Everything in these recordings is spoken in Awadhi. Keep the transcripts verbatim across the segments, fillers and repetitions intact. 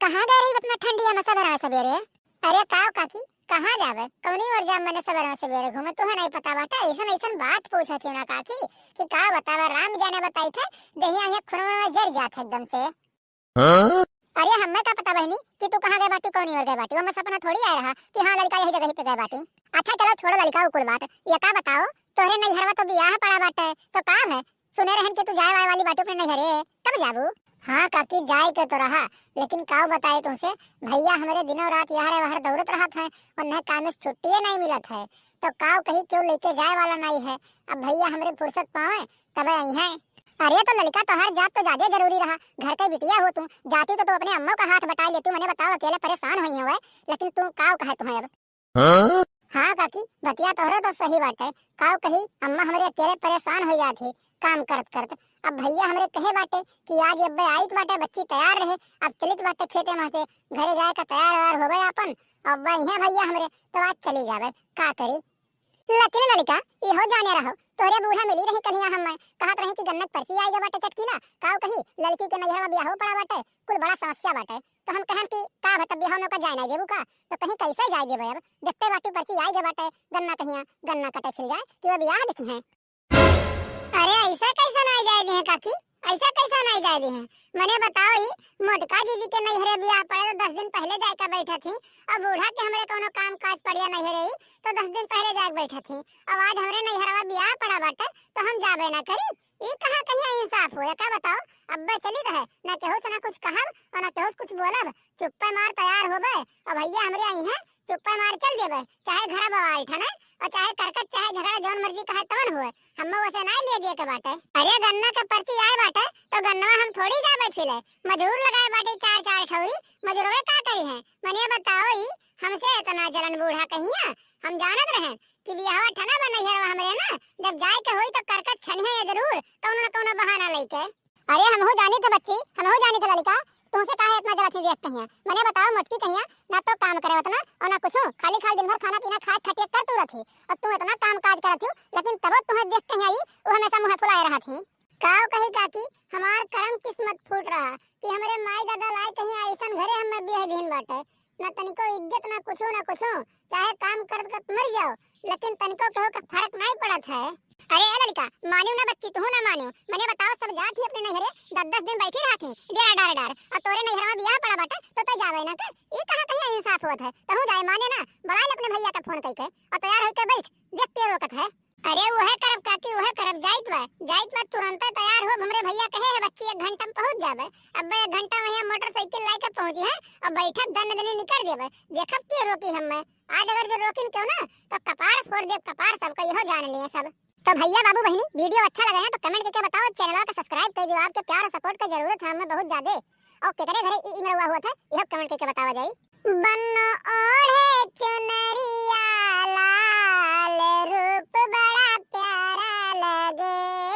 कहाँ गए रही इतना ठंडिया में सबेरे सबेरे? अरे काव काकी, कहाँ जाबे? कौनी ओर जाब मने सबेरे सबेरे घूमे? तुहे नहीं पता बाटे, ऐसन ऐसन बात पूछत ही ना काकी कि का बतावा, राम जाने बताई थे, देहिया ये खुनवा में जर जात है एकदम से। हाँ? अरे हमें का पता बहिनी कि तू कहाँ गए बाटी, कौनी ओर गए बाटी? हमें सपना थोड़ी आए रहा कि हाँ लड़का यही जगह पे गए बाटी। अच्छा चलो छोड़ो लड़का वो कुल बात, ये का बताओ, तोहरे नैहरवा तो बियाह पड़ा बाटे, तो का है? सुने रहन कि तू जाए वाए वाली बाटी अपने नैहरे, कब जाबू? हाँ काकी, जाए के तो रहा, लेकिन काव बताए तुमसे, भैया हमरे दिनों रात यहरे वहर दौड़त रहत हैं, उन्हें काम से छुट्टिए नहीं मिलत है, तो काव कही क्यों लेके जाए वाला नहीं है। अब भैया हमरे फुर्सत पावे तबे आई हैं। अरे तो लड़का तोहार जात तो ज्यादा जरूरी रहा, घर के बिटिया हो तू, जाती तो तू अपने अम्मा का हाथ बटाई लेती, मने बताओ अकेले परेशान हुई हुए, लेकिन तू काव कहे तुम्हें अब। हाँ? हाँ काकी, बतिया तोहरो तो सही बाटे। काव कही, अम्मा हमरे अकेले परेशान हो जात ही काम करत करत। अब भैया हमरे कहे बाटे कि आज अब्बे आइत बाटे, बच्ची तैयार रहे, अब चलित बाटे खेते में से, घरे जाए का तैयार वैयार होबे आपन। अब अब्बे इहे भैया हमरे, तो आज चली जाबे, का करी? लेकिन ललिका, इहो जाने रहो, तोहरे बूढ़ा मिली रही कलिया हम, कहत रही कि गन्ना के पर्ची आई गए बाटे चटकीला, काव कही, लड़की के नैहर में बियाहो पड़ा बाटे, कुल बड़ा समस्या बाटे। तो हम कहन कि का बता बियाह नौका जाए नहीं देबू का? तो कहीं कैसे जाए देबे अब? देखते बाटी पर्ची आई गए बाटे, गन्ना कहिया, गन्ना कटे छिल जाए कि वो बियाह देखी हैं। अरे ऐसा कैसा नहीं जाए दे हैं काकी? ऐसा कैसा नहीं जाए दे हैं? मने बताओ ही, मोटका जीजी के नैहरे बियाह पड़े तो दस दिन पहले जाए के बैठत ही, और बूढ़ा के हमरे कौनो काम काज पड़िया नैहरे ही, तो दस दिन पहले जाए के बैठत ही। अब आज हमरे नैहरवा बियाह पड़ा बाटे, तो हम जाबे ना करी? ई कहाँ कहीं इंसाफ होए, का बताओ? अब्बे चली रहे, ना केहू से ना कुछ कहब और ना केहू से कुछ बोलब, चुप्पे मार तैयार होबे। और भैया हमरे आई हैं, चुप्पे मार चल देबे, चाहे घर बवाल ठने और चाहे करकट, चाहे झगड़ा, जौन मर्जी कहे तवन होए, हम्मे वैसे ना लिए दिए के बाटे। अरे गन्ना के पर्ची आए बाटे तो गन्नवा हम थोड़ी जाबे छिले, मजूर लगाए बाटे चार चार खौरी, मजूरवे का करी है? मने बताओ ही, हमसे इतना जलन बूढ़ा कहिया, हम जानत रहे कि बियाहवा ठना बा नैहरवा हमरे ना, जब जाए के होई तो करकट छनिहे ये जरूर, कौनो न कौनो बहाना लेके। अरे हमहू जानी थे बच्ची, हमहू जानी थे ललिका, तुमसे काहे इतना जलत ही देख कहिया? मने बताओ मोटकी कहिया, ना तो काम करे उतना और ना कुछो, खाली खाली दिन भर खाना पीना खाए खटिया कर तू रहत ही, और तू इतना काम काज करत ही, लेकिन तबो तुम्हें देख कहिया ई, वो हमेशा मुँह फुलाए रहत ही। काव कही काकी, हमार करम किस्मत फूट रहा कि हमरे माई दादा लाए कहीं ऐसन घरे हमें बियाह दिन बाटे, ना तनिको इज्जत, ना कुछो, ना कुछो, चाहे काम करत करत मर जाओ, लेकिन तनिको केहू के फर्क नहीं पड़त है। अरे ए ललिका, मानियो ना बच्ची, तू ना मानियो, मने बताओ, सब जात ही अपने नैहरे दस दस दिन बैठी रहत ही, डेरा डार डार, और तोरे नैहर में बियाह पड़ा बाटे, तो तै जावे ना कर, ई कहाँ कहीं इंसाफ होत है? तहू जाए माने ना, बड़ा ले अपने भैया का फोन कइके, और तैयार होइके बैठ, देख के रोकत है। अरे उहे करब काकी, उहे करब, जाइत बा, जाइत बा, तुरंते तैयार हो, हमरे भैया कहे है बच्ची एक घंटा में पहुँच जाबे। अब्बे एक घंटा में यहाँ मोटरसाइकिल लाइके पहुँची है, और बैठब दन दनी निकर देबे, देखब के रोकी हमें। आज अगर जो रोकिन क्यों ना, तो कपार फोड़ देब, कपार सबका, इहो जान लिए सब। तो भैया बाबू बहिनी, वीडियो अच्छा लगे ना तो कमेंट करके बताओ, चैनल का सब्सक्राइब कर दियो, आपके प्यार और सपोर्ट का जरूरत है हमें बहुत ज्यादा। और केकरे घरे ई, ई मरवा हुआ था, यह कमेंट करके बतावा जाई। बन्नो ओढ़े चुनरिया लाल, रूप बड़ा प्यारा लगे।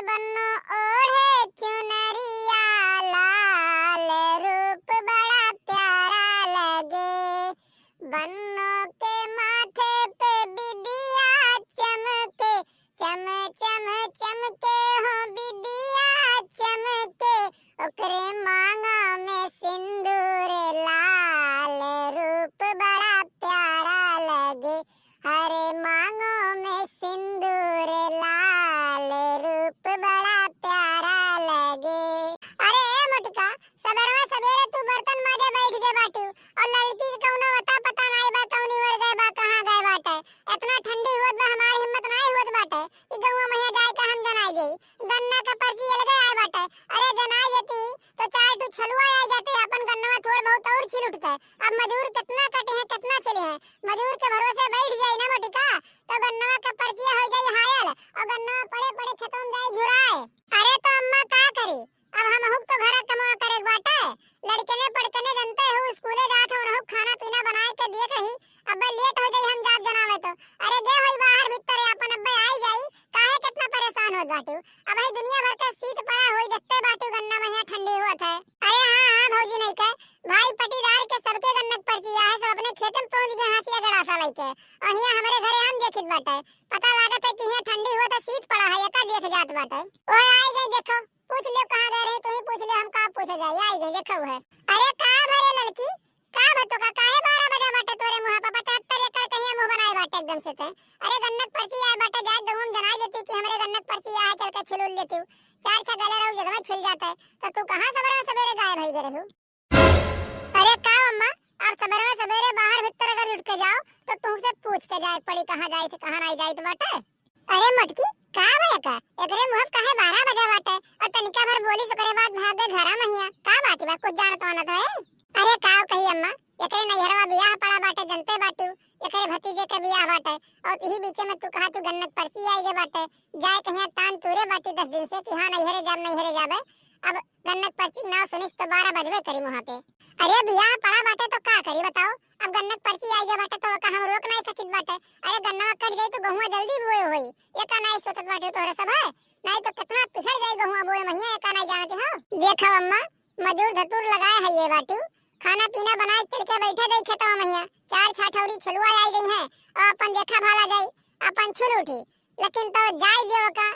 बन्नो ओढ़े चुनरिया लाल, रूप बड़ा प्यारा लगे। बन्नो के माथे पे बिदिया चमके, चम चम चमके हो बिदिया चमके, ओकरे मांगा में सिंदूर लाल, रूप बड़ा प्यारा लगे। हरे मांगो में सिंदूर लाल, रूप बड़ा प्यारा लगे। अरे ए मोटका, सबेरवा सबेरे तू बर्तन माजे बैठ गए बाटू, और लड़की के कौनो अता पता नाई बा, कौनी ओर गए बा, कहाँ गए बाटे। इतना ठंडी होत बा, हमार हिम्मत नाई होत बाटे कि गौवा महिया जाए के हम जनाई देई। गन्ना का पर्ची अलगे आए बाटे। अरे जनाई देती तो चार ठो छलुआ आ जाते, अपन गन्नवा थोड़ बहुत और छिल उठते। अब मजूर कितना कटे हैं, कितना छिले हैं, मजूर के भरोसे बैठ जाई ना मोटिका, तो गन्नवा का पर्चिया हो जाई हायल, और गन्नवा पड़े पड़े खेतों में जाई झुराए। अरे तो अम्मा का करी, अब हमहू तो घर कमवा करे के बाटे। लड़कने पड़कने जनते हो, स्कूले जात हो, उनहू खाना पीना बनाए के दिए रही। अब्बे लेट हो जाई, हम जाब जनावे तो। अरे जे होई बाहर भीतर आपन अब्बे आई जाई, काहे कितना परेशान होत बाटू? अब ही दुनिया भर के शीत पड़ा होई, देखते बाटू गन्ना महिया ठंडी होत है। अरे हाँ, हाँ भौजी नहीं के, भाई पटीदार के सबके गन्ना के पर्चिया है, सब अपने खेत में पहुँच गए हंसिया गड़ासा लइके। और हियाँ हमरे घरे हम देखित बाटे, पता लागत है कि हियाँ ठंडी होत है, शीत पड़ा है, एका देख जात बाटे। ओए आई गई देखो। पूछ लियो कहाँ गए रही, तू ही पूछ लियो, हम का पूछे जाई, आई गई, देखो है। अरे का भरे लड़की, तो का काहे बारह बजा बाटे तोरे मुँह पर? पचहत्तर एकड़ कहिया मुँह बनाए बाटे एकदम से ते। अरे गन्नक पर्ची आए बाटे, जाए गहुम जनाए देती कि हमरे गन्नक पर्ची आए, चल के छुलुल लेती। चार छह गले रहू जगह छिल जाते, तो तू कहाँ सबेरे सबेरे गायब होई गए रहू? अरे का अम्मा, आप सबेरे सबेरे बाहर भीतर अगर उठ के जाओ तो तुमसे पूछ के जाए पड़ी कहाँ जाए थे, कहाँ नहीं जाए थे बाटे। अरे मोटकी, का भय का? एकरे मुँह काहे बारह बजा बाटे? और तनिका भर बोली से ओकरे बाद भाग गए घरा महिया। का बात बा? कुछ जानत वानत है? अरे का कही अम्मा, एकरे नैहरवा बियाह पड़ा बाटे, जनते बाटू, एकरे भतीजे के बियाह बाटे। और यही बीचे में तू कहा तू गन्नक पर्ची आई गए बाटे, जाए कहिया तान तूरे बाटी दस दिन से कि हाँ नैहरे जाब, नैहरे जाबे। अब गन्नक पर्ची के नाव सुनिस तो बारह बजबे करी मुँह पे। अरे बियाह पड़ा बाटे तो का करी बताओ? अब गन्नक पर्ची आई गए बाटे तो ओका हम रोक नहीं सकित बाटे। अरे गन्नवा कट जाई तो गहुआ जल्दी बोए होई, एका नहीं सोचत बाटे तोहरे सब है, नहीं तो कितना पिछड़ जाई गहुआ बोए महिया, एका नहीं जानते हो। देखो अम्मा, मजूर धतूर लगाए है ये बाटू, खाना पीना बनाए चल के बैठे दे खेतवा महिया, चार छह ठौरी छुलुआ आई गई है और अपन देखा भाला जाई, अपन छुल उठी। लेकिन तो जाई दियो का,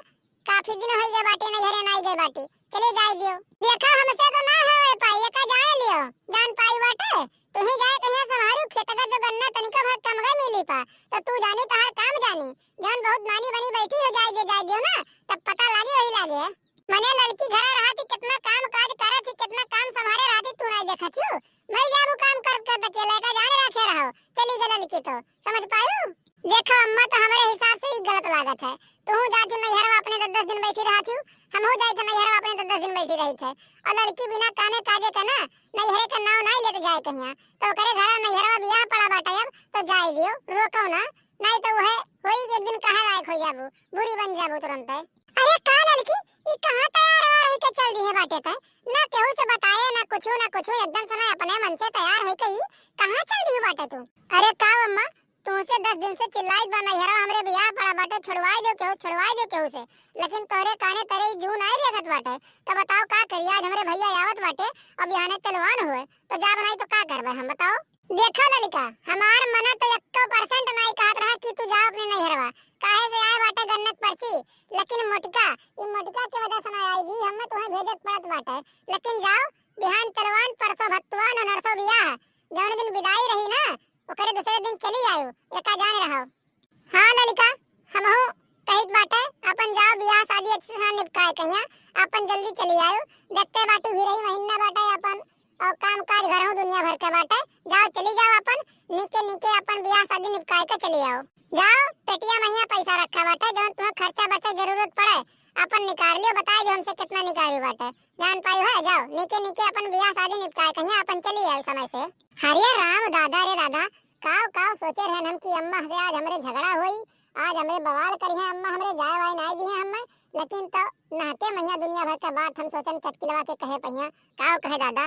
काफी दिन होई गए बाटे नैहरे ना आई गए बाटे, चले जाई दियो। देखा हमसे तो ना होए पाई, एका जाए लियो, जान पाई बाटे। तू ही जाए कहिया संभारू खेत का जो गन्ना तनिको भर कम गए मिली पा, तो तू जानी तोहार काम जानी, जौन बहुत नानी बनी बैठी हो जाए दे जाए दियो ना, तब पता लागी वही लागे। मने लड़की घरे रहती, कितना काम काज करत ही, कितना काम संभारे रहती, तू नहीं देखत हियो। मैं जाबू काम करत करत अकेले का जान रखे रहो, चली गए लड़की तो, समझ पायू? देखो अम्मा, तो हमरे हिसाब से ही गलत लागत है। तू जात ही नैहरवा अपने दस दस दिन बैठी रहत ही, हमहू जात ही नैहरवा अपने दस दस दिन बैठी रही थे। और लड़की बिना कामे काजे के ना, नैहरे के नाव नहीं लेते जाए कहिया। तो ओकरे घरा नैहरवा बियाह पड़ा बाटे अब, तो जाए दियो, रोको ना, नहीं तो वह होई एक दिन कहे लायक हो जाबू, बुरी बन जाबू तुरंत। अरे का लड़की, ई कहाँ तैयार व्यार होई के चल दी है बाटे तै? ना केहू से बताए, ना कुछू, ना कुछू, एकदम से ना अपने मन से तैयार होई के ई कहाँ चल दी बाटे तू? अरे का अम्मा, तुमसे दस दिन से चिल्लाइत बा नैहरा हमरे बियाह पड़ा बाटे, छुड़वाए दो केहू, छुड़वाए दो केहू से, लेकिन तोरे काने तरे ई जू नहीं देखत बाटे। तो बताओ का करी, आज हमरे भैया आवत बाटे, अब यहाँ तेलवान हुए, तो जाब नहीं तो का करबे हम बताओ? देखो ललिका, हमार मना तो एक्को percent नाई कहत रहा कि तू जाओ अपने नैहरवा, काहे से आए बाटे गन्नक पर्ची, लेकिन मोटका, ई मोटका के वजह से ना आई जी, हमें तुम्हें भेजे के पड़त बाटे। लेकिन जाओ, बिहान तेलवान, परसों भत्तुआन और नरसों बियाह, जौन दिन विदाई रही ना, ओकरे दूसरे दिन चली आयो, एका जान रहो। हाँ ललिका, हमहू कहित बाटे, अपन जाओ बियाह शादी अच्छे से निपकाए कहिया, अपन जल्दी चली आयो। देखते बाटी भी रही महीना बाटे अपन, और काम काज घर हूँ दुनिया भर के बाटे। जाओ चली जाओ अपन, नीके नीके अपन बियाह शादी निपकाए के चली आओ। जाओ पेटिया महिया पैसा रखा बाटे, जौन तुम्हें खर्चा बचे जरूरत पड़े, अपन निकाल लियो, बताए दो हमसे कितना निकाली बाटे। जान पाई है, जाओ नीके नीके अपन बियाह शादी निपटाए कहिया, अपन चली आयो समय से। हरे राम दादा रे दादा, काव काव सोचे रहन हम कि अम्मा से आज हमरे झगड़ा होई, आज हमरे बवाल करी है अम्मा, हमरे जाए वाए नाई दी है हमें, लेकिन तो नहके मैया दुनिया भर का बात हम सोचन चटकिलवा के कहे पहिया। काव कहे दादा?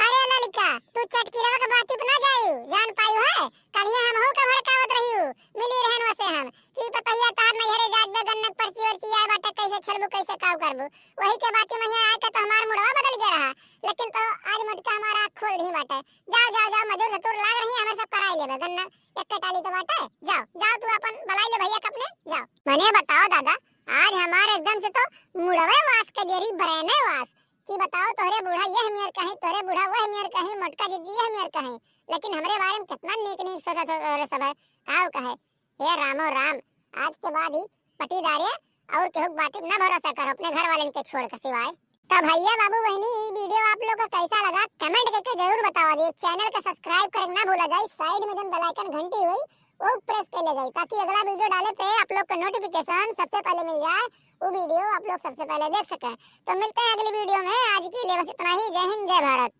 अरे ललिका, तू चटकिलवा के बाती पे ना जायू, जान पायू है, कलिया हमहू के भड़कावत रहियू, मिली रहन वसे हम कि पतहिया तार नैहरे जात बे गन्नक पर्ची वर्ची आए बाटे, कैसे छलबू, कैसे काव करबू, वही के बाती मैया आए के तो हमार मुड़वा बदल गया रहा, लेकिन तो आज मोटका हमार आँख खोल दी बाटे। जाओ जाओ जाओ, मजूर धतूर लाग रही है, हमें सब कराई लेबे गन्ना, एक टाली तो बाटे। जाओ जाओ, तू अपन बुलाई ले भैया के अपने, जाओ। मने बताओ दादा, आज हमार एकदम से तो मुड़वे वास के देरी बरेने वास कि बताओ तोहरे बूढ़ा यह मियर कहीं, तोहरे बूढ़ा वह मियर कहीं, मोटका जिज्जी यह मियर कहीं, लेकिन हमरे बारे में कितना नीक नीक सोचत हो तोहरे सब है। काव कहे, हे रामो राम, आज के बाद ही पटीदारे और केहू के बात ना भरोसा करो अपने घर वाले के छोड़ के सिवाय। तो भैया बाबू बहनी, ई video आप लोग का कैसा लगा comment करके जरूर बतावा दियो। Channel के subscribe करे ना भूला जाए, side में जौन bell icon घंटी हुई वो press कर ले जाए, ताकि अगला video डाले पे आप लोग का notification सबसे पहले मिल जाए, वो video आप लोग सबसे पहले देख सके। तो मिलते हैं अगली video में, आज के लिए बस इतना ही। जय हिंद, जय भारत।